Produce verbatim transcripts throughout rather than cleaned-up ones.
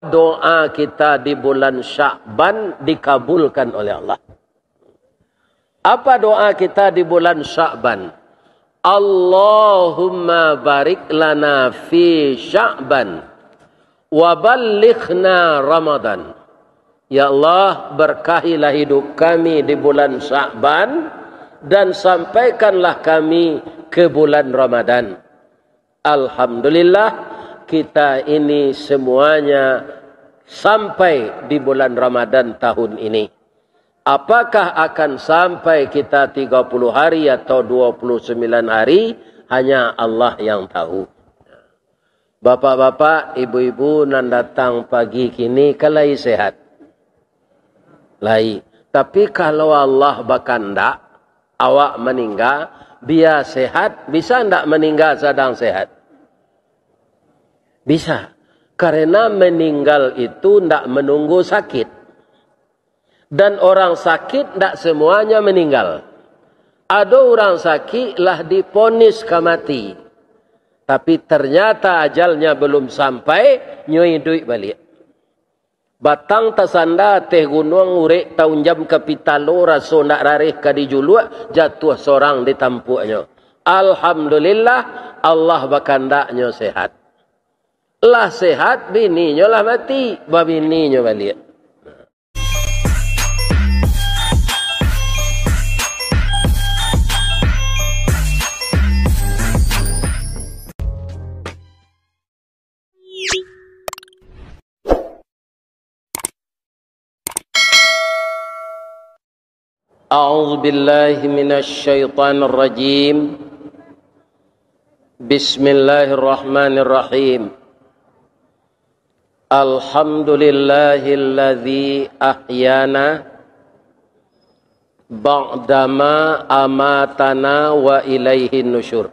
Doa kita di bulan Sya'ban dikabulkan oleh Allah. Apa doa kita di bulan Sya'ban? Allahumma barik lana fi Sya'ban wa ballighna Ramadan. Ya Allah, berkahilah hidup kami di bulan Sya'ban dan sampaikanlah kami ke bulan Ramadan. Alhamdulillah, kita ini semuanya sampai di bulan Ramadan tahun ini. Apakah akan sampai kita tiga puluh hari atau dua puluh sembilan hari, hanya Allah yang tahu. Bapak-bapak, ibu-ibu nan datang pagi kini kan lai sehat? Lai. Tapi kalau Allah bakandak, awak maningga, bia sehat, bisa ndak maningga sadang sehat? Bisa. Karena meninggal itu ndak menunggu sakit. Dan orang sakit ndak semuanya meninggal. Ado urang sakik lah diponis ka mati. Tapi ternyata ajalnya belum sampai, nyo iduik baliak. Batang tasanda ateh gunuang, urek taunjam ka pitalo, raso ndak rareh ka dijuluak, jatuah sorang di tampuaknyo. Alhamdulillah, Allah bakandaknyo sehat. Lah sehat, bininyo lah mati, babininyo baliak. A'udzu billahi minasy syaithanir rajim. Bismillahirrahmanirrahim. Alhamdulillahilladzi ahyana ba'dama amatana wa ilaihin nusyur.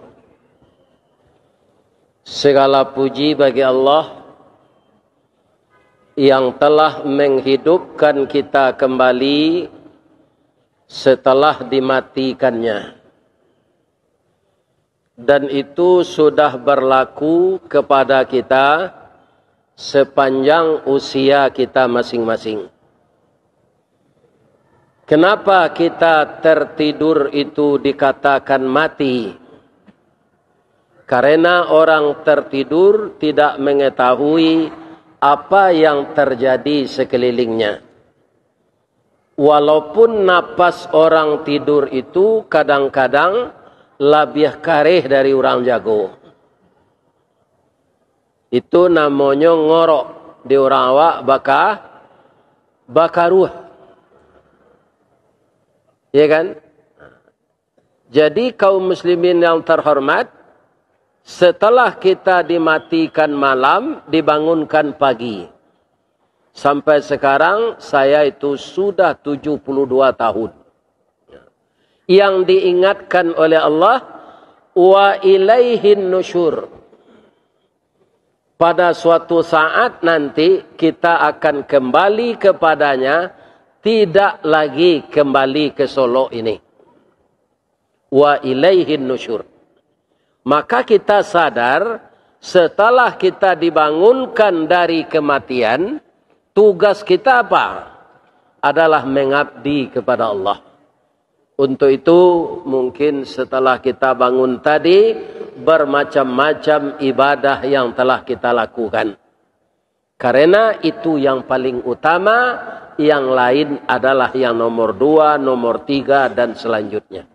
Segala puji bagi Allah yang telah menghidupkan kita kembali setelah dimatikannya. Dan itu sudah berlaku kepada kita sepanjang usia kita masing-masing. Kenapa kita tertidur itu dikatakan mati? Karena orang tertidur tidak mengetahui apa yang terjadi sekelilingnya. Walaupun napas orang tidur itu kadang-kadang labiah kareh dari urang jago. Itu namonyo ngorok di urang awak baka-, bakaruah. Ya kan? Jadi, kaum muslimin yang terhormat, setelah kita dimatikan malam, dibangunkan pagi. Sampai sekarang, saya itu sudah tujuh puluh dua tahun. Yang diingatkan oleh Allah, "Wa ilaihin nusyur." Pada suatu saat nanti, kita akan kembali kepada-Nya, tidak lagi kembali ke Solok ini. Wa ilaihin nusyur. Maka kita sadar, setelah kita dibangunkan dari kematian, tugas kita apa? Adalah mengabdi kepada Allah. Untuk itu, mungkin setelah kita bangun tadi, bermacam-macam ibadah yang telah kita lakukan. Karena itu yang paling utama, yang lain adalah yang nomor dua, nomor tiga, dan selanjutnya.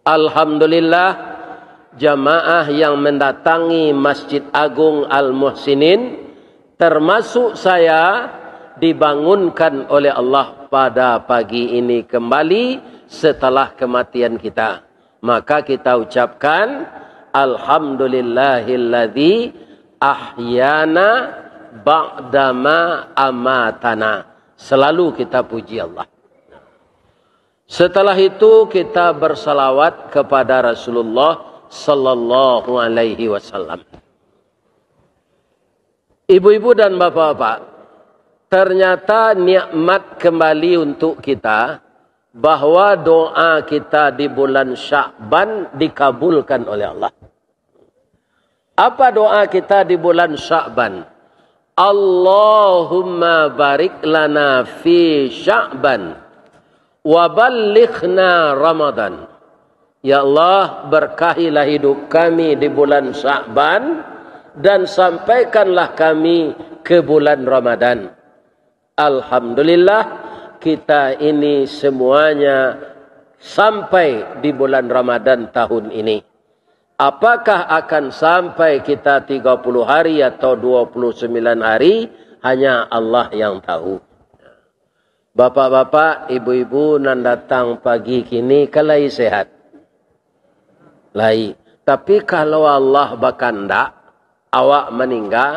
Alhamdulillah, jamaah yang mendatangi Masjid Agung Al-Muhsinin, termasuk saya, dibangunkan oleh Allah pada pagi ini kembali setelah kematian kita. Maka kita ucapkan, "Alhamdulillahilladzi ahyana ba'dama amatana." Selalu kita puji Allah. Setelah itu, kita bersalawat kepada Rasulullah sallallahu alaihi wasallam. Ibu-ibu dan bapak-bapak, ternyata nikmat kembali untuk kita, bahwa doa kita di bulan Sya'ban dikabulkan oleh Allah. Apa doa kita di bulan Sya'ban? Allahumma barik lana fi Sya'ban wa ballighna Ramadan. Ya Allah, berkahilah hidup kami di bulan Sya'ban dan sampaikanlah kami ke bulan Ramadan. Alhamdulillah, kita ini semuanya sampai di bulan Ramadan tahun ini. Apakah akan sampai kita tiga puluh hari atau dua puluh sembilan hari, hanya Allah yang tahu. Bapak-bapak, ibu-ibu nan datang pagi kini, kan lai sehat? Lai. Tapi kalau Allah bakandak, awak maningga,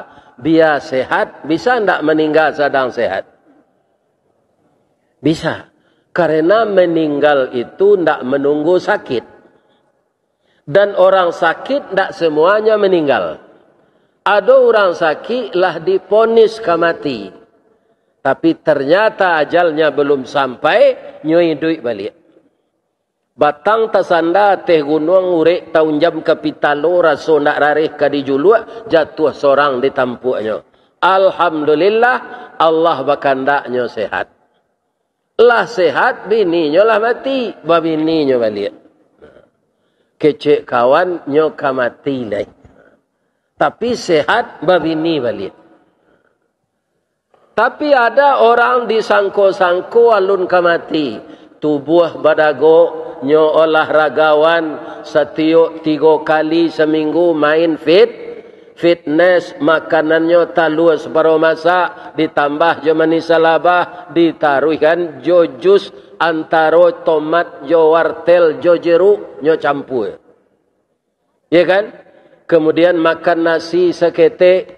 bia sehat, bisa ndak maningga sadang sehat? Bisa. Karena meninggal itu ndak menunggu sakit. Dan orang sakit ndak semuanya meninggal. Ado urang sakik lah diponis ka mati. Tapi ternyata ajalnya belum sampai, nyo iduik baliak. Batang tasanda ateh gunuang, urek taunjam ka pitalo, raso ndak rareh ka dijuluak, jatuah sorang di tampuaknyo. Alhamdulillah, Allah bakandaknyo sehat. Lah sehat, bininyo lah mati, babininyo baliak. Kecek kawan, nyo ka mati lai. Tapi sehat, babini baliak. Tapi ada orang disangko-sangko alun ka mati. Tubuah badagok, nyo olahragawan, satiok tigo kali saminggu main fit, fitness, makanannyo talua saparo masak, ditambah jo manis salabah, ditaruihkan jo jus antaro tomat jo wartel jo jeruk, nyo campua. Ya kan? Kemudian makan nasi saketek.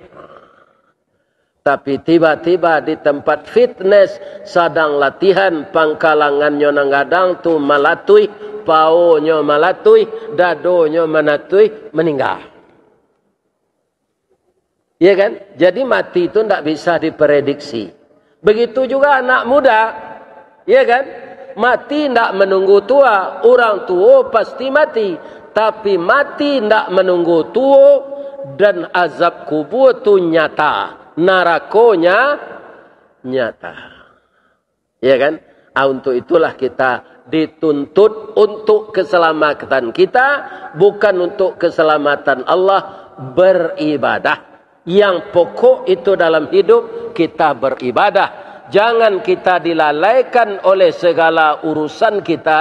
Tapi tiba-tiba di tempat fitness, sadang latihan, pangkalangannyo nan gadang tu malatuih, paonyo malatuih, dadonyo malatuih, maningga. Ya kan? Jadi mati tu ndak bisa diprediksi. Begitu juga anak muda, ya kan? Mati ndak menunggu tua, urang tuo pasti mati. Tapi mati ndak menunggu tuo, dan azab kubua tu nyata, narakonya nyata. Ya kan? Ah, untuk itulah kita dituntut untuk keselamatan kita, bukan untuk keselamatan Allah, beribadah. Yang pokok itu dalam hidup, kita beribadah. Jangan kita dilalaikan oleh segala urusan kita,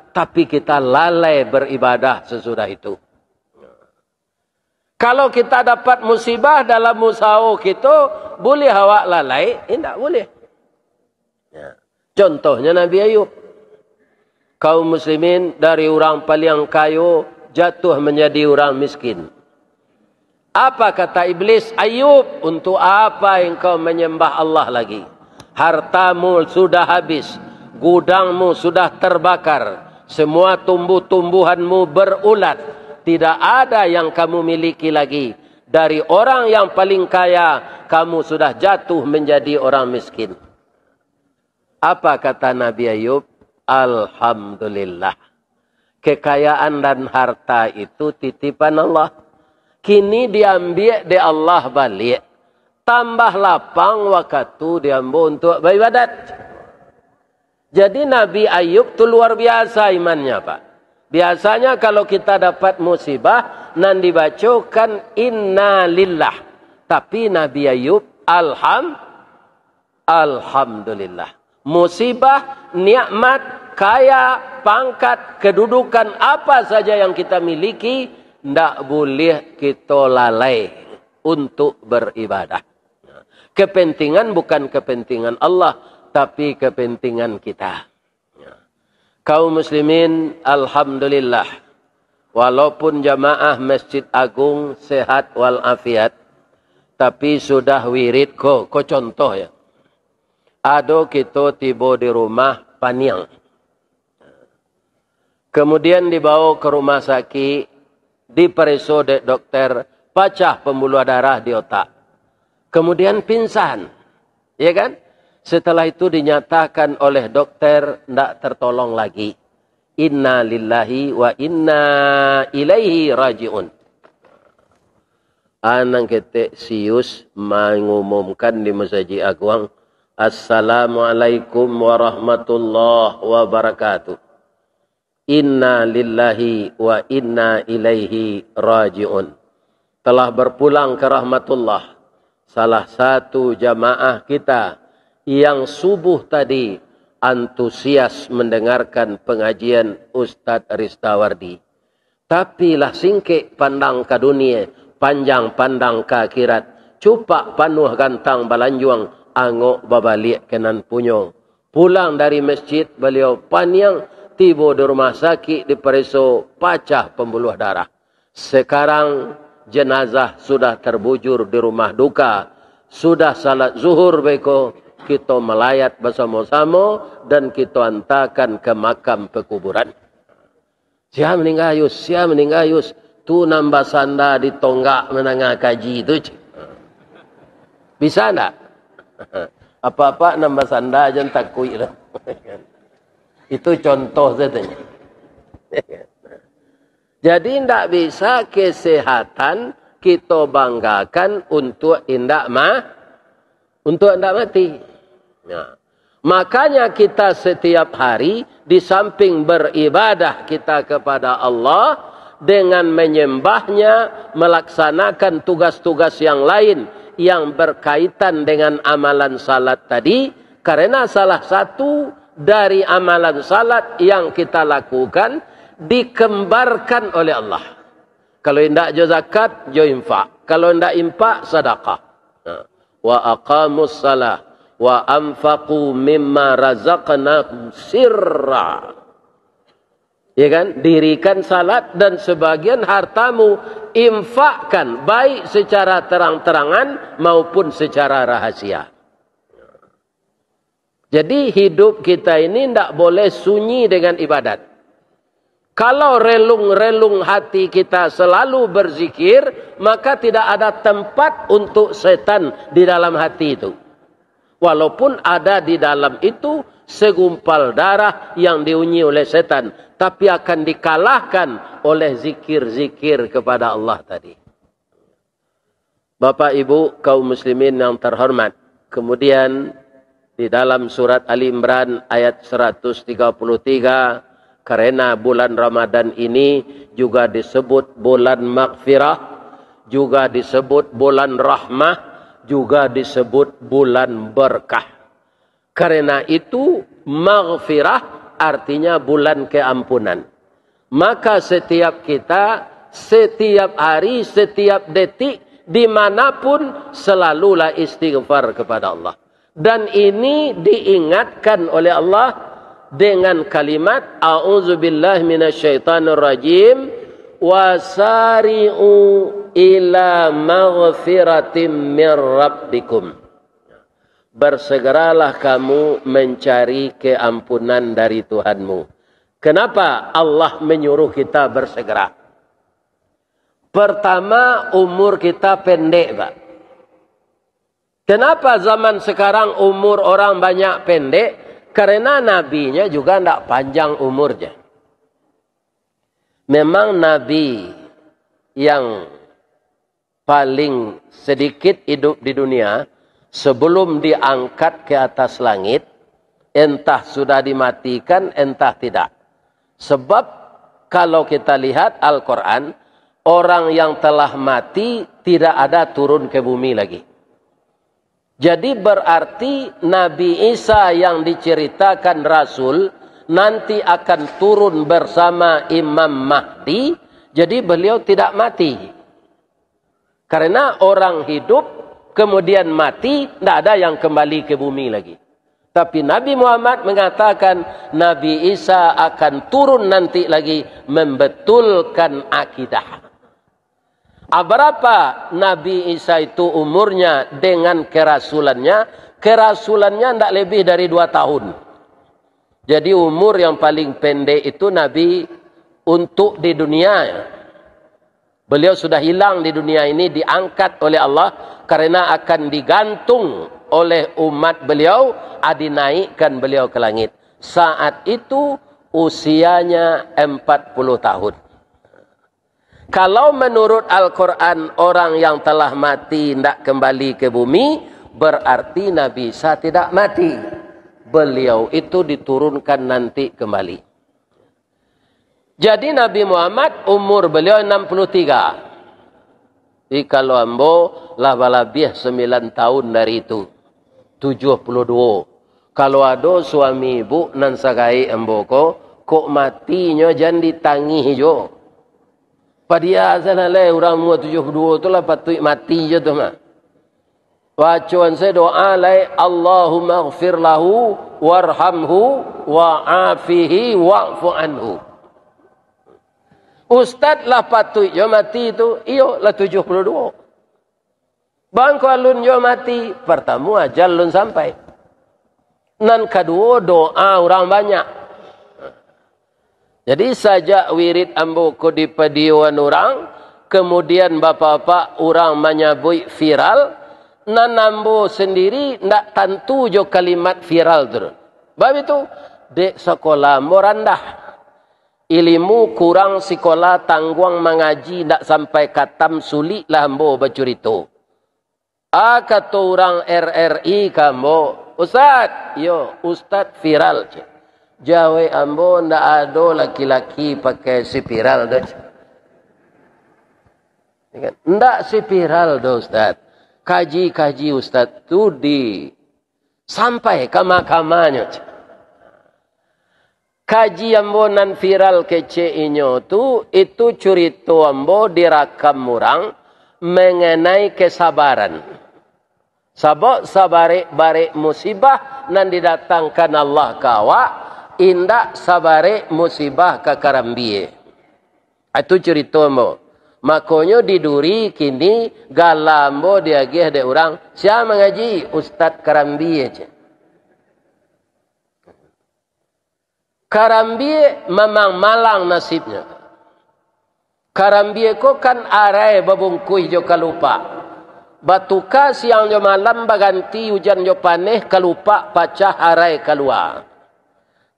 tapi kita lalai beribadah sesudah itu. Kalau kita dapat musibah dalam usaho kito, buliah awak lalai? Indak buliah. Ya. Contohnya Nabi Ayub. Kaum muslimin, dari urang paliang kayo jatuah manjadi urang miskin. Apa kata Iblis, "Ayub, untuk apa engkau manyambah Allah lagi? Hartamu sudah habis, gudangmu sudah terbakar, semua tumbuh-tumbuhanmu berulat, tidak ada yang kamu miliki lagi. Dari orang yang paling kaya, kamu sudah jatuh menjadi orang miskin." Apa kata Nabi Ayub? "Alhamdulillah. Kekayaan dan harta itu titipan Allah. Kini diambiak dek Allah baliak. Tambah lapang wakatu di ambo untuk baibadat." Jadi Nabi Ayub tu luar biasa imannya, Pak. Biasanya kalau kita dapat musibah, nan dibacokan innalillah. Tapi Nabi Ayub, alham-, Alhamdulillah. Musibah, nikmat, kaya, pangkat, kedudukan, apa saja yang kita miliki, ndak buliah kito lalai untuk beribadah. Kepentingan bukan kepentingan Allah, tapi kepentingan kita. Kaum muslimin, alhamdulillah. Walaupun jamaah Masjid Agung sehat walafiat, tapi sudah wirid ko, ko contoh ya. Ado kito tibo di rumah paniang. Kemudian dibawa ke rumah sakit, dipareso dek dokter, pacah pembuluh darah di otak. Kemudian pingsan, ya kan? Setelah itu dinyatakan oleh dokter ndak tertolong lagi. Inna lillahi wa inna ilaihi raji'un. Anang ketek sius mangumumkan di Masajik Aguang, "Assalamualaikum warahmatullahi wabarakatuh. Inna lillahi wa inna ilaihi raji'un." Telah berpulang ke rahmatullah salah satu jamaah kita yang subuh tadi antusias mendengarkan pengajian Ustadz Ristawardi. Tapi lah singkek pandang ka dunia, panjang pandang ka akhirat. Cupak panuah gantang balanjuang, angok babaliak ka nan punyo. Pulang dari masjid, baliau paniang, tibo di rumah sakik, dipareso, pacah pambuluah darah. Sekarang, jenazah sudah terbujur di rumah duka. Sudah salat zuhur beko, kito malayat basamo-samo dan kito antakan ka makam pakuburan. Sia maningga, Yus? Sia maningga, Yus? Tu nan basanda di tonggak manangah kaji tu, cik. Bisa ndak? Apak-apak nan basanda, jan takuik lah. Itu contoh sajo. Jadi, ndak bisa kesehatan kito banggakan untuak indak ma-, untuak ndak mati. Nah, makanya kita setiap hari, di samping beribadah kita kepada Allah, dengan menyembah-Nya, melaksanakan tugas-tugas yang lain yang berkaitan dengan amalan salat tadi, karena salah satu dari amalan salat yang kita lakukan dikembarkan oleh Allah. Kalau indak jo zakat, jo infak. Kalau indak infak, sadakah. Nah. "Wa aqamus salah, wa anfaqu mimma razaqnahum sirra." Ya kan? Dirikan salat dan sebagian hartamu infakkan, baik secara terang-terangan maupun secara rahasia. Jadi, hidup kita ini ndak boleh sunyi dengan ibadat. Kalau relung-relung hati kita selalu berzikir, maka tidak ada tempat untuk setan di dalam hati itu. Walaupun ada di dalam itu segumpal darah yang diunyi oleh setan, tapi akan dikalahkan oleh zikir-zikir kepada Allah tadi. Bapak, Ibu, kaum muslimin yang terhormat, kemudian di dalam surat Ali Imran ayat seratus tiga puluh tiga, karena bulan Ramadan ini juga disebut bulan maghfirah, juga disebut bulan rahmah, juga disebut bulan berkah. Karena itu, maghfirah artinya bulan keampunan. Maka setiap kita, setiap hari, setiap detik, dimanapun, selalulah istighfar kepada Allah. Dan ini diingatkan oleh Allah dengan kalimat, "A'udzubillahi minasyaitonirrajim, wasari'u ila maghfiratim mir rabbikum." Bersegeralah kamu mencari keampunan dari Tuhanmu. Kenapa Allah menyuruh kita bersegera? Pertama, umur kita pendek, Pak. Kenapa zaman sekarang umur orang banyak pendek? Karena nabinya juga ndak panjang umurnya. Memang nabi yang paling sedikit hidup di dunia, sebelum diangkat ke atas langit, entah sudah dimatikan, entah tidak. Sebab, kalau kita lihat Al-Quran, orang yang telah mati tidak ada turun ke bumi lagi. Jadi, berarti Nabi Isa yang diceritakan Rasul nanti akan turun bersama Imam Mahdi, jadi beliau tidak mati. Karena orang hidup, kemudian mati, ndak ada yang kembali ke bumi lagi. Tapi Nabi Muhammad mengatakan, Nabi Isa akan turun nanti lagi membetulkan akidah. Ah, berapa Nabi Isa itu umurnya dengan kerasulannya? Kerasulannya ndak lebih dari dua tahun. Jadi, umur yang paling pendek itu Nabi untuk di dunia. Beliau sudah hilang di dunia ini, diangkat oleh Allah, karena akan digantung oleh umat beliau, ah, dinaikkan beliau ke langit. Saat itu usianya empat puluh tahun. Kalau menurut Al-Quran, orang yang telah mati ndak kembali ke bumi, berarti Nabi Isa tidak mati. Beliau itu diturunkan nanti kembali. Jadi Nabi Muhammad umur beliau enam puluh tiga. Jadi kalau ambo lah balabiah sembilan tahun dari itu, tujuh puluh dua. Kalau ado suami ibu nan sagaek ambo ko, kok matinyo jan ditangih jo. Padia salah lai urang umur tujuh puluh dua tu lah patuik mati jo tu mah. Bacoan se doa lai, "Allahumma ghfir lahu warhamhu wa afihi wa'fu anhu." Ustaz lah patuik jo mati tu, iyo lah tujuh puluh dua. Bangko alun jo mati, partamo ajal alun sampai. Nan kaduo, doa urang banyak. Jadi sajak wirid ambo ko dipadioan urang, kemudian bapak-bapak urang manyabuik viral, nan ambo sendiri ndak tantu jo kalimat viral tu. Bab itu, dek sakolah ambo randah. Ilimu kurang, sikola tangguang, mangaji ndak sampai katam, suliklah ambo bacurito. Ah, kato urang R R I ka ambo, "Ustaz." "Iyo, Ustaz viral," cek. Jawek ambo, "Ndak ado laki-laki pakai spiral doh," cek. Ya kan? "Ndak spiral doh, Ustaz. Kaji-kaji Ustaz tu di sampai ka mahkamanyo," cek. Kaji ambo nan viral kecek inyo tu, itu curito ambo dirakam urang mengenai kesabaran. Sabab sabarek-barek musibah nan didatangkan Allah ka awak, indak sabarek musibah ka karambie. Itu curito ambo. Makonyo di Duri kini gala ambo diagiah dek urang, "Sia mangaji?" "Ustaz Karambie," cek. Karambie mamang malang nasibnyo. Karambie ko kan arai babungkuih jo kalupak. Batuka siang jo malam, baganti ujan jo paneh, kalupak pacah, arai kalua.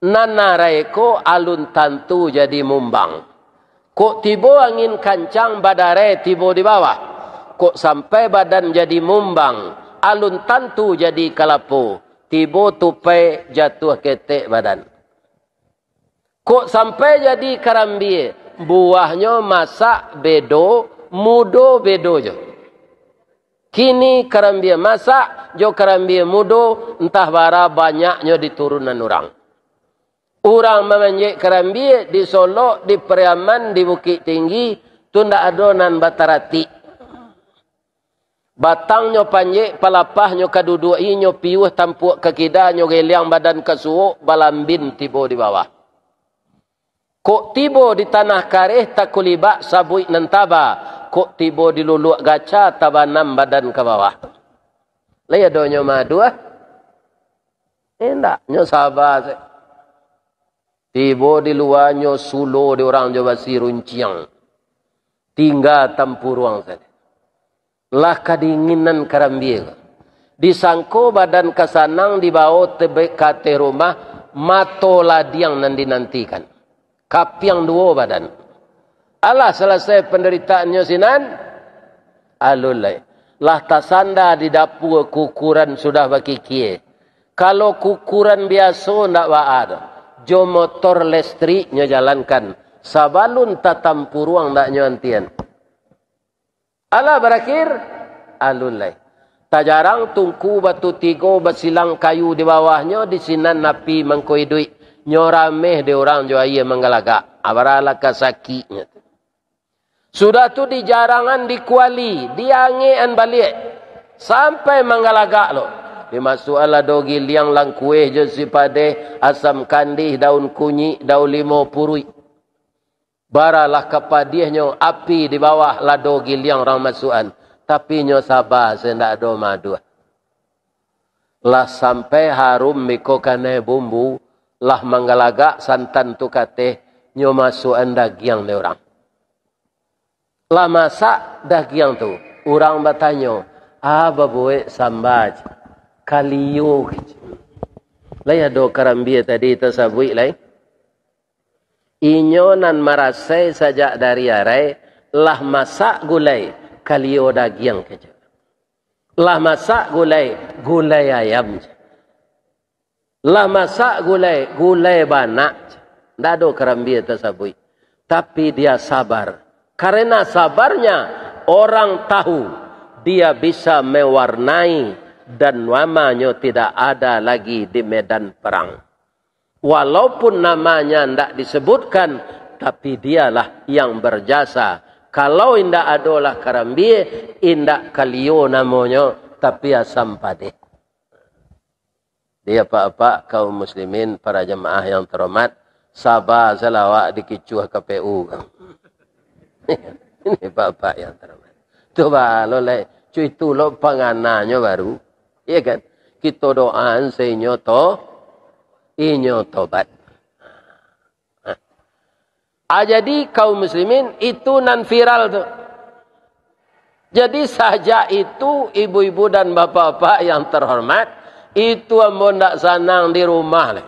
Nan arai ko alun tantu jadi mumbang. Kok tibo angin kancang, badarai tibo di bawah. Kok sampai badan jadi mumbang, alun tantu jadi kalapo. Tibo tupai, jatuah ketek badan. Kok sampai jadi karambie, buahnyo masak bedo, mudo bedo jo. Kini karambie masak jo karambie mudo, antah bara banyaknyo di turunan urang. Urang mamanjek karambie di Solok, di Pariaman, di Bukik Tinggi, tu ndak ado nan bataratik. Batangnyo panjek, palapahnyo ka duduak, inyo piuah tampuak ka kida, nyo geliang badan ka suok, balambin tibo di bawah. Kok tibo di tanah kareh, takulibak sabuik nan taba, kok tibo di luluak gaca, tabanam badan ka bawah. Lai adonyo maduah? Indak, nyo saba se. Tibo di lua, nyo sulo di urang jo basi runciang. Tingga tampuruang sajo. Lah kadinginan karambie ko. Disangko badan ka sanang, dibao tebek ka ateh rumah, mato ladiang nan dinantikan. Kapiang duo badan. Alah, salasai pandaritaannyo sinan, alun lai. Lah tasanda di dapua, kukuran sudah bakikie. Kalau kukuran biaso ndak baa doh. Jo motor listrik nyo jalankan. Sabalun tatampuruang ndak nyo antian. Alah barakhir, alun lai. Tajarang tungku batu tigo, basilang kayu di bawahnyo, di sinan api mangko iduik. Nyo rameh dek urang jo aia manggalagak. Abaralah ka sakiknyo tu. Sudah tu dijarangan di kuali, diangekan baliak. Sampai manggalagak lo. Dimasuakan lado giliang, langkueh jo sipadeh, asam kandih, daun kunyik, daun limo puruik. Baralah ka padiahnyo api di bawah lado giliang urang masuakan. Tapi nyo saba se, ndak ado maduah. Lah sampai harum biko kanai bumbu, lah manggalagak santan tu ka ateh, nyo masuakan dagiang dek urang. Lah masak dagiang tu, urang batanyo, "Ah, babuek samba," cek. "Kalio," kecek. Lai ado karambie tadi tasabuik lai? Inyo nan marasai sajak dari arai, Lah masak gulai, kalio dagiang kaja. Lah masak gulai, gulai ayam. Lah masak gulai, gulai banak. Ndak ado karambia tasabuik. Tapi dia sabar. Karena sabarnya, orang tahu dia bisa mewarnai dan namanya tidak ada lagi di medan perang. Walaupun namanya ndak disebutkan, tapi dialah yang berjasa. Kalau indak adolah karambia, indak kalio namonyo, tapi asam padeh. Di apak-apak kaum muslimin, para jamaah yang terhormat, saba salawak dikicuah K P U. Ini apak-apak yang terhormat. Tu balo lai, cu itu lo pangananyo baru. Iya kan? Kito doaan sainyo to, inyo tobat. Ah, jadi kaum muslimin, itu nan viral tu. Jadi sajak itu, ibu-ibu dan bapak-bapak yang terhormat, itu ambo ndak sanang di rumah lai.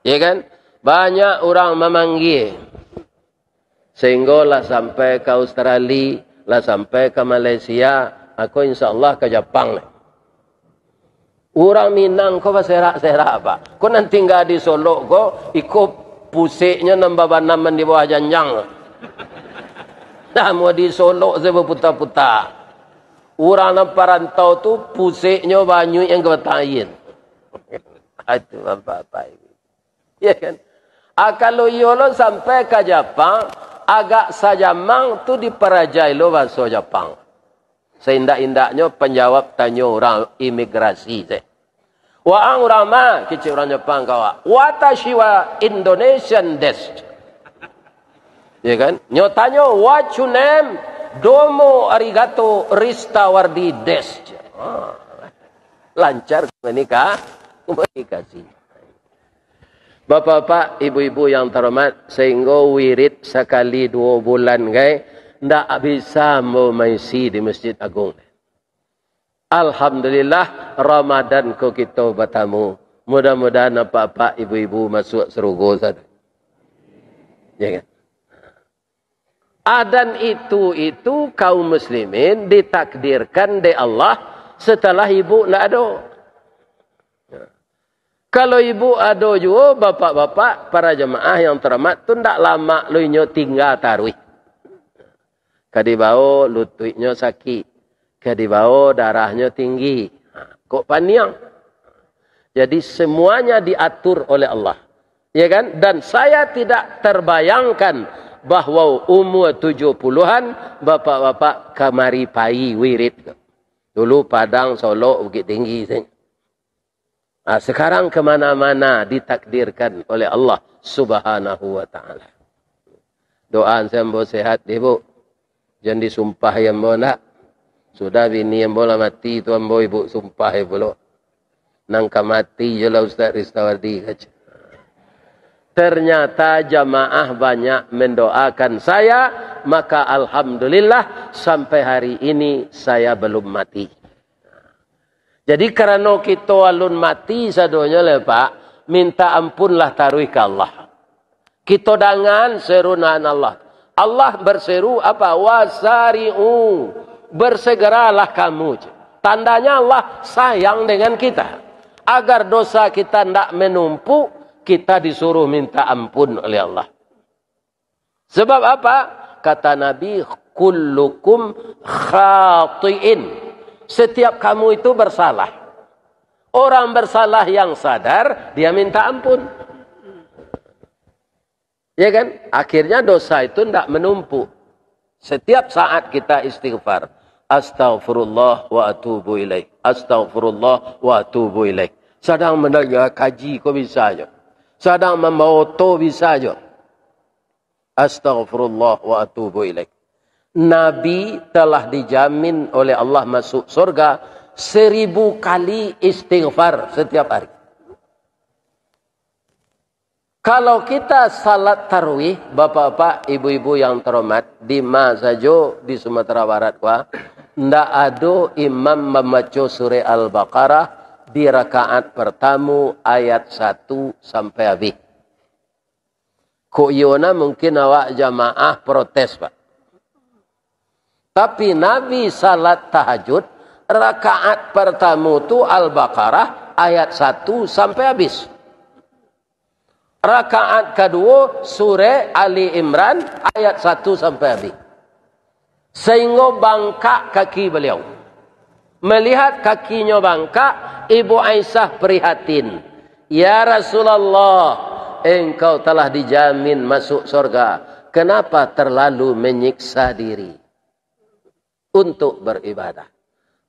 Ya kan? Banyak urang mamanggia. Sehinggo lah sampai ka Australia, lah sampai ka Malaysia, ako insya Allah ka Japang lai. Urang Minang ko baserak-serak, Pak. Ko nan tingga di Solok ko, iko puseknyo nan babanaman di bawah janjang. Dah mau di Solok sajo baputa-puta. Urang nan parantau tu puseknyo banyuik yang ka Batang Aia. Itu bapak-bapak ibu. Ya kan? Ah, kalau iyo lo sampai ka Japang, agak sajamang tu diparajai lo bahaso Japang. Saindak-indaknyo panjawab tanyo urang imigrasi se. "Waang urang ma?" kecek urang Japang ka awak. "Watashi wa Indonesian desu." Ya kan? Nyo tanyo, "What your name?" "Domo arigato, Ristawardi desu." Ah, lancar komunika-, komunikasi. Bapak-bapak, ibu-ibu yang terhormat, sehinggo wirid sakali duo bulan gai, ndak bisa ambo maisi di Masjid Agung. Alhamdulillah, Ramadan ko kito batamu. Mudah-mudahan apak-apak, ibu-ibu masuak sarugo sajo. Ya kan? Adan itu, itu kaum muslimin ditakdirkan dek Allah setelah ibu ndak ado. Kalau ibu ado juo, bapak-bapak, para jamaah yang terhormat, tu ndak lamak lo inyo tingga taruih. Ka dibao lutuiknyo sakik, ka dibao darahnyo tinggi. Ha, kok paniang. Jadi semuanya diatur oleh Allah. Ya kan? Dan saya tidak terbayangkan bahwa umur tujuh puluhan, bapak-bapak kamari pai wirid. Dulu Padang, Solok, Bukittinggi sajo. Ah, sekarang kemana-mana ditakdirkan oleh Allah Subhanahu wa Ta'ala. Doaan se ambo sehat, Ibu. Jan disumpahi ambo ndak. Sudah bini ambo lah mati tu ambo Ibu sumpahi pulo. Nan ka mati jo lah Ustaz Ristawardi, kaco. Ternyata jamaah banyak mendoakan saya, maka alhamdulillah sampai hari ini saya belum mati. Jadi, karano kito alun mati sadonyo lai, Pak, minta ampunlah taruih ka Allah. Kito dangan seru nan Allah. Allah berseru apa? "Wasari'u, bersegeralah kamu." Tandanya Allah sayang dengan kita. Agar dosa kita ndak menumpuk, kita disuruh minta ampun oleh Allah. Sebab apa? Kata Nabi, "Kullukum khatiin." Setiap kamu itu bersalah. Orang bersalah yang sadar, dia minta ampun. Ya kan? Akhirnya dosa itu ndak menumpuk. Setiap saat kita istighfar, "Astaghfirullah wa atubu ilaih. Astaghfirullah wa atubu ilaih." Sadang mandanga kaji ko bisa jo. Sadang mambawa oto bisa jo. "Astaghfirullah wa atubu ilaih." Nabi telah dijamin oleh Allah masuk surga seribu kali istighfar setiap hari. Kalau kita salat tarawih, bapak-bapak, ibu-ibu yang terhormat, di ma sajo di Sumatera Barat ko, ndak ado imam mambaco surah Al-Baqarah di rakaat pertamo ayat satu sampai habis. Kok iyo nah, mungkin awak jamaah protes, Pak. Tapi Nabi salat tahajud, rakaat partamo tu Al-Baqarah ayat satu sampai habis. Rakaat kaduo, surek Ali Imran ayat satu sampai habis. Sahinggo bangkak kaki baliau. Malihat kakinyo bangkak, Ibu Aisyah prihatin. "Ya Rasulullah, engkau telah dijamin masuk sorga. Kenapa terlalu menyiksa diri?" Untuk beribadah.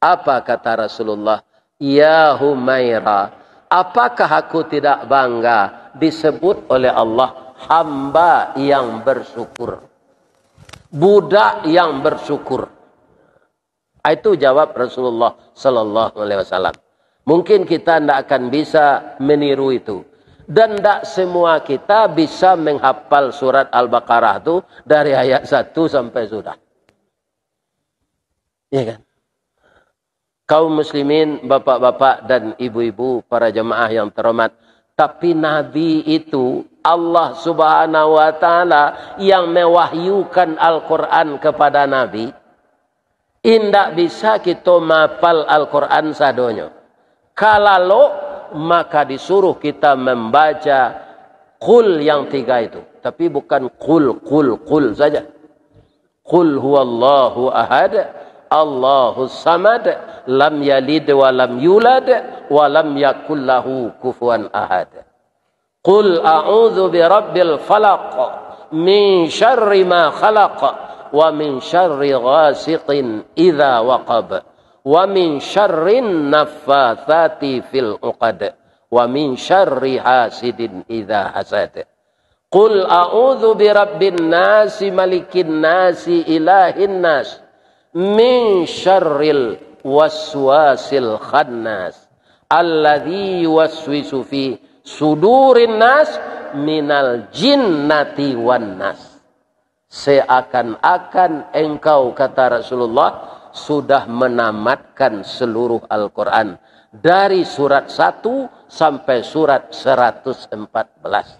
Apa kata Rasulullah? "Ya Humaira, apakah aku tidak bangga disebut oleh Allah hamba yang bersyukur? Budak yang bersyukur." Itu jawab Rasulullah sallallahu alaihi wasallam. Mungkin kita ndak akan bisa meniru itu. Dan ndak semua kita bisa menghafal surat Al-Baqarah tu dari ayat satu sampai sudah. Ya kan? Kaum muslimin, bapak-bapak dan ibu-ibu, para jemaah yang terhormat, tapi Nabi itu, Allah Subhanahu wa Ta'ala yang mewahyukan Al-Quran kepada Nabi, indak bisa kita mapal Al-Quran sadonyo. Kalau, maka disuruh kita membaca Qul yang tiga itu. Tapi bukan Qul, Qul, Qul saja. Qul huwallahu ahad, Allahus samad, lam yalid wa lam yulad, wa lam yakul lahu kufuwan ahad. Qul a'udzu birabbil falaq, min syarri ma khalaq, wa min syarri ghasiqin idza waqab, wa min syarrin naffatsati fil uqad, wa min syarri hasidin idza hasad. Qul a'udzu birabbin nasi, malikin nasi, ilahin nas, min syarril waswasil khannas, alladzi yuwaswisu fi sudurin nas, minal jinnati wan nas. Seakan-akan engkau, kata Rasulullah, sudah menamatkan seluruh Al-Quran, dari surat satu sampai surat seratus empat belas.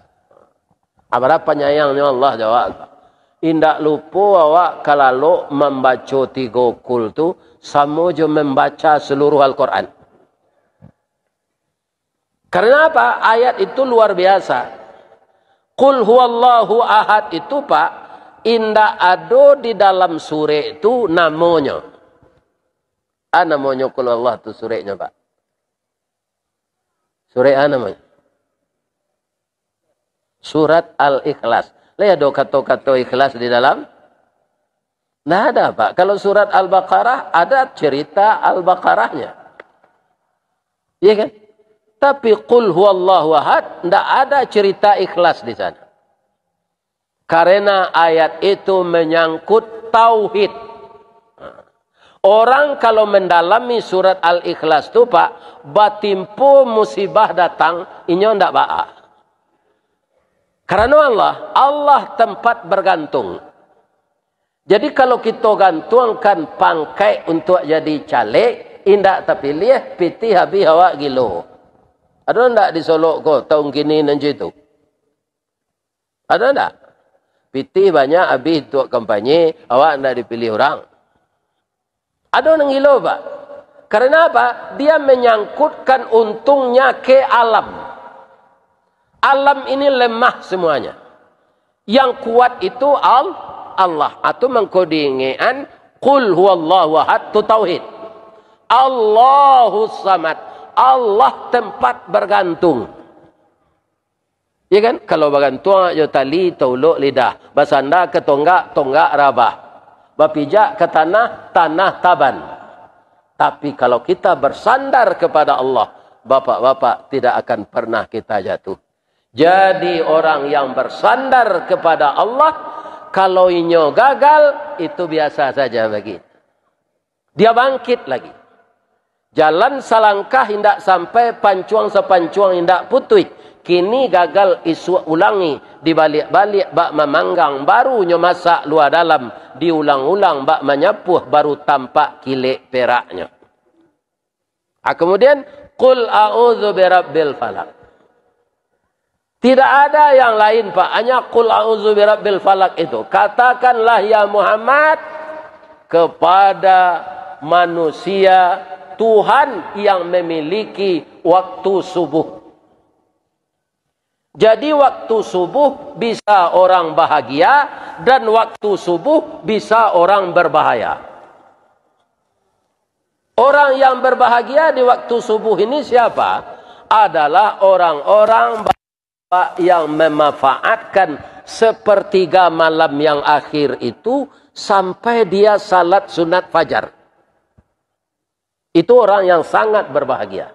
Ah, bara panyayangnya Allah, jawab. Indak lupo awak kalalok mambaco tigo Qul tu, samo jo mambaca seluruh Al-Quran. Karena apa? Ayat itu luar biasa. Qul huwallahu ahad itu, Pak, indak ado di dalam surek tu namonyo. Ah, namonyo Qul huwallah tu sureknyo, Pak. Surek ah namonyo? Surat Al-Ikhlas. Lah ado kato-kato ikhlas di dalam? Ndak ada, Pak. Kalau surat Al-Baqarah, ada cerita Al-Baqarahnya. Iya kan? Tapi Qul huwallahu ahad, ndak ada cerita ikhlas di sana. Karena ayat itu menyangkut tauhid. Orang kalau mendalami surat Al-Ikhlas tu, Pak, batimpo musibah datang, inyo ndak baa. Karena Allah, Allah tempat bergantung. Jadi, kalau kito gantuangkan pangkaik untuak jadi caleg, indak tapiliah, pitih abih awak gilo. Ado ndak di Solok ko taun kini nan cak itu? Ado ndak? Pitih banyak abih untuak kampanye, awak ndak dipiliah urang. Ado nan gilo, Pak. Karena apa? Dia menyangkutkan untungnya ke alam. Alam ini lemah semuanya. Yang kuat itu Al-, Allah. Atau mangko diingekan, Qul huwallahu ahad, tu tauhid. Allahus samad. Allah tempat bergantung. Ya kan? Kalau bagantuang jo tali, taulok lidah. Basanda ka tonggak, tonggak rabah. Bapijak ka tanah, tanah taban. Tapi kalau kita bersandar kepada Allah, bapak-bapak, tidak akan pernah kita jatuh. Jadi, orang yang bersandar kepada Allah, kalau inyo gagal, itu biasa saja bagi. Dia bangkit lagi. Jalan salangkah indak sampai, pancuang sapancuang indak putuih. Kini gagal, isuak ulangi, dibaliak-baliak bak mamanggang, baru nyo masak lua dalam, diulang-ulang bak manyapuah, baru tampak kilek peraknyo. Ah, kemudian, Qul a'udzu birabbil falaq. Tidak ada yang lain, Pak. Hanya Qul a'udzu birabbil falaq itu. Katakanlah, ya Muhammad, kepada manusia, Tuhan yang memiliki waktu subuh. Jadi, waktu subuh bisa orang bahagia, dan waktu subuh bisa orang berbahaya. Orang yang berbahagia di waktu subuh ini siapa? Adalah orang-orang yang memanfaatkan sepertiga malam yang akhir itu sampai dia salat sunat fajar. Itu orang yang sangat berbahagia.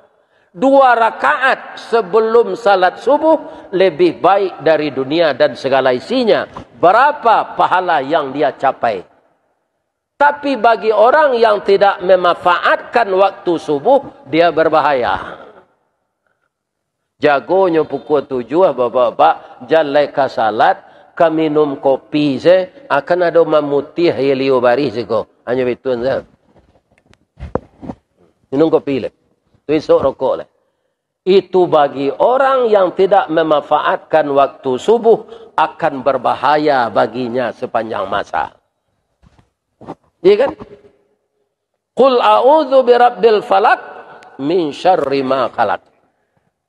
Dua rakaat sebelum salat subuh lebih baik dari dunia dan segala isinya. Berapa pahala yang dia capai? Tapi bagi orang yang tidak memanfaatkan waktu subuh, dia berbahaya. Jagonyo pukua tujuah, bapak-bapak, jan lai ka salat, ka minum kopi se, akan ado mamutiah aia liau barih siko. Hanyo bituan se. Minum kopi lai. Tu isok rokok lai. Itu bagi orang yang tidak memanfaatkan waktu subuh, akan berbahaya baginya sepanjang masa. Iya kan? "Qul a'udzu birabbil falaq, min syarri ma khalaq."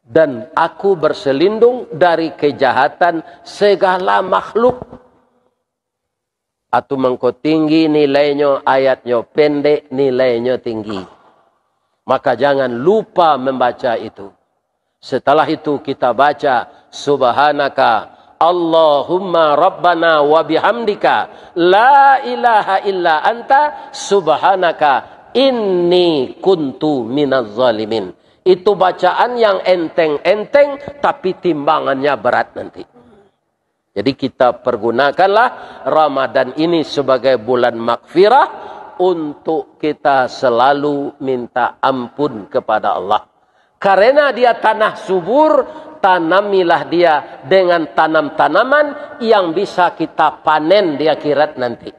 Dan aku berselindung dari kejahatan segala makhluk. Atu mangko tinggi nilainyo, ayatnyo pendek, nilainyo tinggi. Maka jangan lupa membaca itu. Setelah itu kita baca, "Subhanaka Allahumma Rabbana wa bihamdika, la ilaha illa anta, subhanaka inni kuntu minaz zalimin." Itu bacaan yang enteng-enteng, tapi timbangannya berat nanti. Jadi, kita pergunakanlah Ramadan ini sebagai bulan magfirah untuk kita selalu minta ampun kepada Allah. Karena dia tanah subur, tanamilah dia dengan tanam-tanaman yang bisa kita panen di akhirat nanti.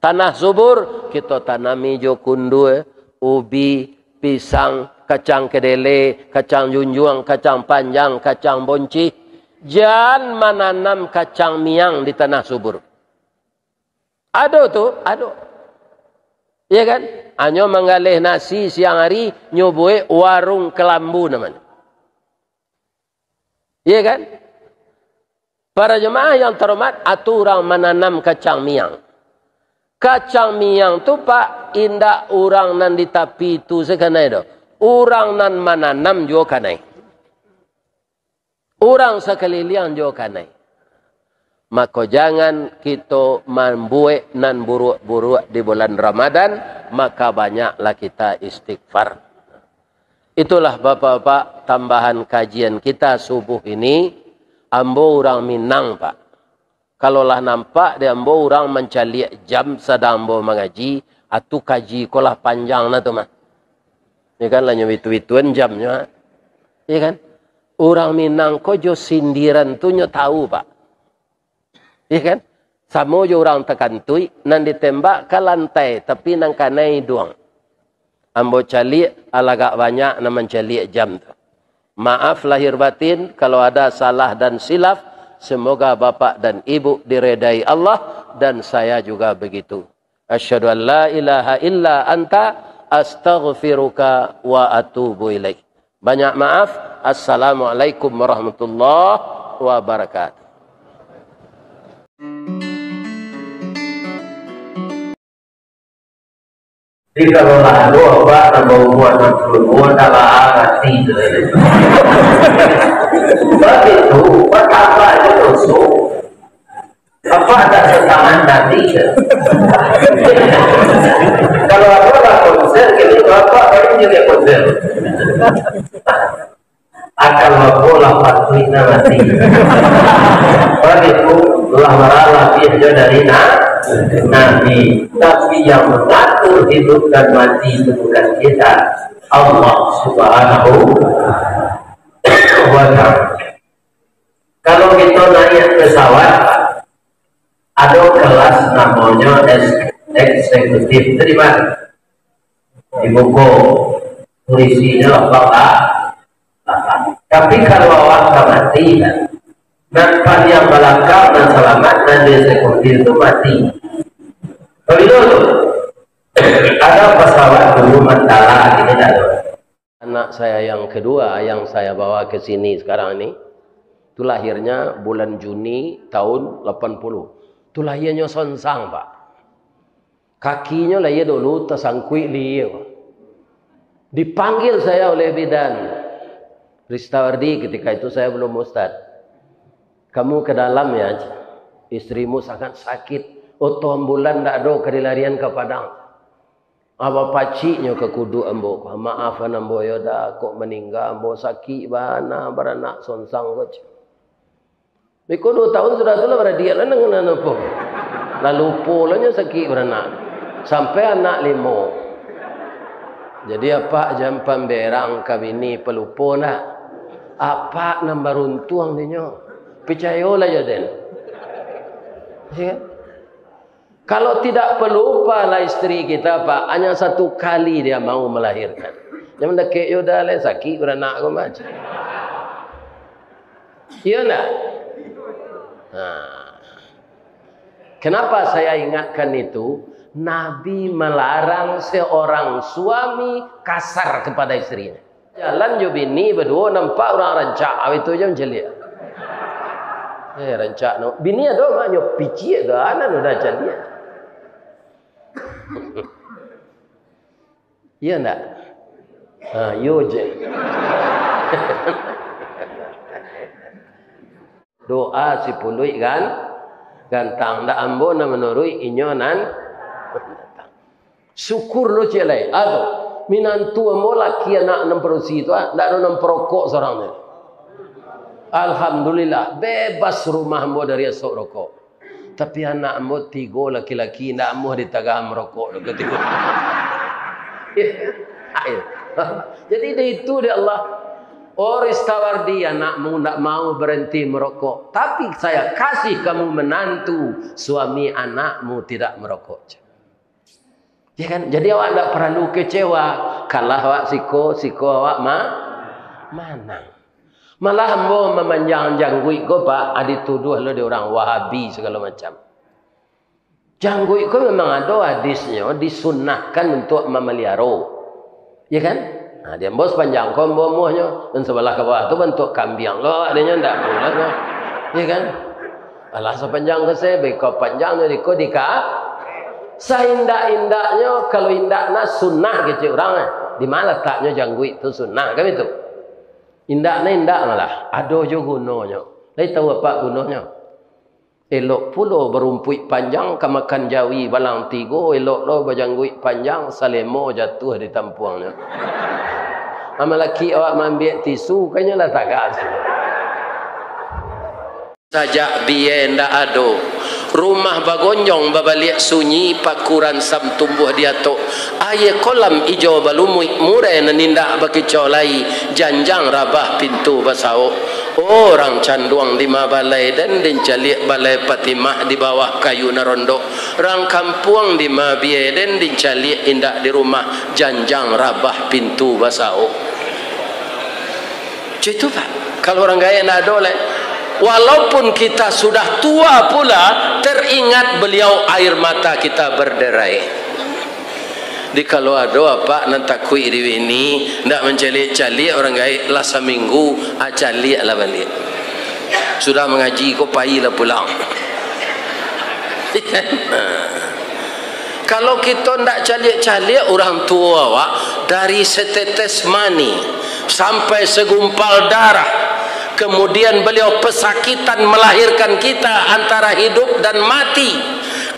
Tanah subur, kito tanami jo kundua, ubi, pisang, kacang kedele, kacang junjuang, kacang panjang, kacang boncih. Jan mananam kacang miang di tanah subur. Ado tu, ado. Iya kan? Anyo manggaleh nasi siang hari, nyo buek warung kelambu namonyo. Iya kan? Para jemaah yang terhormat, atu urang mananam kacang miang. Kacang miang tu, Pak, indak urang nan di tapi tu sakanai doh. Urang nan mananam juo kanai. Urang sakaliliang juo kanai. Mako, jangan kito mambuek nan buruak-buruak di bulan Ramadan, maka banyaklah kita istighfar. Itulah, Bapak-bapak, tambahan kajian kita subuh ini. Ambo urang Minang, Pak. Kalau lah nampak di ambo urang mancaliak jam sadang ambo mangaji, atu kaji ko lah panjang nah tu mah. Ya kan, lah nyo bitu-bituan jamnyo, ha? Ya kan? Urang Minang ko jo sindiran tu nyo tahu, Pak. Iya kan? Samo jo urang takantuik, nan ditembak ka lantai, tapi nan kanai iduang. Ambo caliak, alagak banyak nan mancaliak jam tu. Maaf lahir batin, kalau ada salah dan silaf, semoga bapak dan ibu diredai Allah, dan saya juga begitu. Asyhadu an la ilaha illa anta, astaghfiruka wa atubu ilaik. Banyak maaf. Assalamualaikum warahmatullahi wabarakatuh. Jadi kalau lah ado abah nan baumua anam puluah duo, ndak lah mati tu. Sebab itu, batambah jo doso. Apa ada setangan tadi? Kalau ada lah konser, kini bapak paling juga konser. Akan babolah patuikna mati. Baritu lah maralabiah jo dari na-, Nabi. Tapi yang mengatur hidup dan mati itu bukan kita, Allah Subhanahu wa Ta'ala. Kalau kita naik pesawat, ada kelas namanya es-, eksekutif. Terima. Dibuka kurisinya lapang lah. Tapi kalau awak ka mati, kan? Nan paliang balakang, nan salamat, nan di eksekutif tu mati. Kalau tu, ada pesawat dulu Mandala, ini tak ada. Anak saya yang kedua yang saya bawa ke sini sekarang ini, itu lahirnya bulan Juni tahun delapan puluh. Itu lahirnya sonsang, Pak. Kakinyo lah iyo dulu tasangkuik di iyo. Dipanggil saya oleh bidan. Ristawardi, ketika itu saya belum ustad. "Kamu ke dalam ya, istrimu sangat sakit. Oto ambulan ndak ado ka dilarian ka Padang." Aba paciknyo ka kuduk ambo. "Maaf an ambo yo da, kok maningga ambo, sakik bana baranak sonsang ko." Beko duo tahun sudah tu lah baradiak lah dengan anak apo. Lah lupo lah nyo sakik baranak. Sampai anak limo. Jadi apak jan pamberang ka bini palupo ndak? Apak nan baruntuang dinyo. Picayolah jo den. Ya. Kalau tidak pelupa lah istri kita, Pak, hanya satu kali dia mau melahirkan. Yang mendekek yo dah lah sakik baranak ko mah. Iya ndak? Nah. Kenapa saya ingatkan itu? Nabi melarang seorang suami kasar kepada istrinya. Jalan jo bini baduo, nampak urang rancak, awak tu je mancaliak. Eh, rancak no. Bini ado mak nyo piciak tu, anak udah caliak. Iya ndak? Ha, iyo je. Doa si puluik kan, gantang. Ndak ambo nan manuruik, inyo nan datang. Syukur lo ciek lai. Aduh, minantu ambo laki anak nan padusi tu, ah, ndak ado nan parokok sorang tu. Alhamdulillah, bebas rumah ambo dari asok rokok. Tapi anak ambo tigo laki-laki, ndak amuah ditagah marokok doh katigo. Jadi, dari itu dek Allah, "Oh, Ristawardi, anakmu ndak mau berhenti merokok, tapi saya kasih kamu menantu, suami anakmu tidak merokok." Ya kan? Jadi awak ndak paralu kecewa. Kalah awak siko, siko awak ma-, manang. Malah ambo mamanjang jangguik ko, Pak, ah, dituduah lo dek urang Wahabi sagalo macam. Jangguik ko memang ado hadisnyo, disunnahkan untuak mamaliaro. Ya kan? Nah, di ambo sapanjang ko ambo amuahnyo, nan sabalah ka bawah tu bantuak kambiang lo, adanya ndak bulat lo. Ya kan? Alah sapanjang ko se, beko panjangnyo di ko di ka. Saindak-indaknyo, kalau indak nah sunnah kecek urang, eh. Di ma lataknyo jangguik tu sunnah, kan itu? Indak nah indak malah, ado jo gunonyo. Lai tahu apak gunonyo? Elok pulo barumpuik panjang ka makan jawi balang tigo, elok lo bajangguik panjang, salemo jatuah di tampuangnyo. Amalaki awak maambiak tisu, kayaknyo lah tagak. Sajak bia ndak ado, rumah bagonjong babaliak sunyi, paku ransam tumbuah di atok, aia kolam ijo balumuik, murai nan indak bakicau lai, janjang rabah pintu basaok. Urang Canduang di ma balai den, dincaliak balai Patimah di bawah kayu nan rondok. Urang kampuang di ma bia den, dincaliak indak di rumah, janjang rabah pintu basaok. Cak itu, Pak. Kalau urang gaek ndak ado lai. Walaupun kita sudah tua pula, teringat beliau air mata kita berderai. Jadi kalau ado apak nan takuik di bini, ndak mancaliak-caliak urang gaek, lah saminggu, ah, caliaklah baliak. Sudah mangaji ko, pailah pulang. Kalau kito ndak caliak-caliak urang tuo awak, dari setetes mani sampai segumpal darah, kemudian beliau pesakitan melahirkan kita antara hidup dan mati,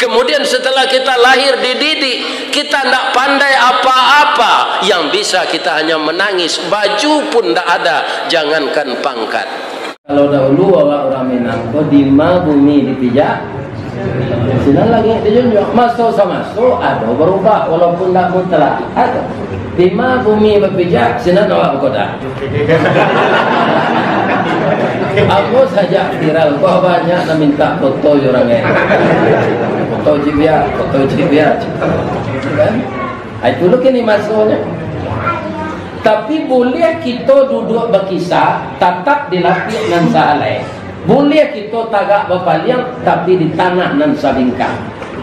kemudian setelah kita lahir dididik, kita ndak pandai apa-apa, yang bisa kita hanya menangis, baju pun ndak ada, jangankan pangkat. Kalau dahulu awak urang Minang ko, dima bumi dipijak, sinan langik dijunjuang. Maso samaso ado barubah, walaupun ndak mutlak. Ado. Dima bumi bapijak, sinan awak bakodak. Ambo sajak viral ko, banyak nan mintak foto jo urang lain. Foto cibiak, foto cibiak. Kan? Ah, itu lo kini masonyo. Tapi buliah kito duduak bakisah, tatap di lapiak nan sahalai. Buliah kito tagak bapaliang, tapi di tanah nan sabingkang.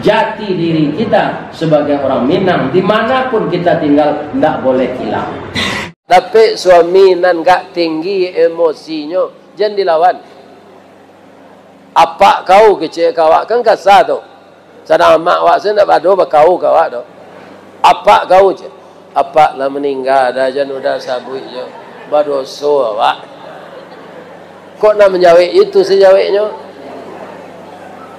Jati diri kita sebagai orang Minang, di mana pun kita tinggal, ndak boleh hilang. Dapek suami nan agak tinggi emosinyo, jan dilawan. "Apak kau," kecek ka awak, kan kasa tu. Sadang amak awak se ndak bado bakau ka awak tu. "Apak kau," cek. "Apak lah maningga, dah jan udah sabuik jo. Badoso awak." Kok nak manjawek itu sajaweknyo?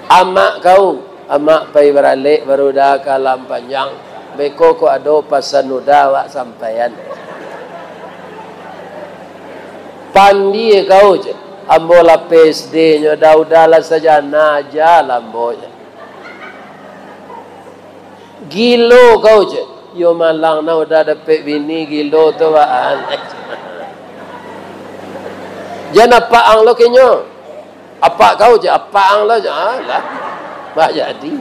"Amak kau, amak pai baralek baru dah ka alam panjang. Beko kok ado pasan udah awak sampaian." "Pandie kau," cek. "Ambo lah P S D nyo dah, udah lah sajana aja lah ambo," cek. "Gilo kau," cek. "Yo malang nah, udah dapek bini gilo tu baan." "Jan apak ang lo kenyo." "Apak kau," cek. "Apak ang lo," cek. "Alah, bah jadi."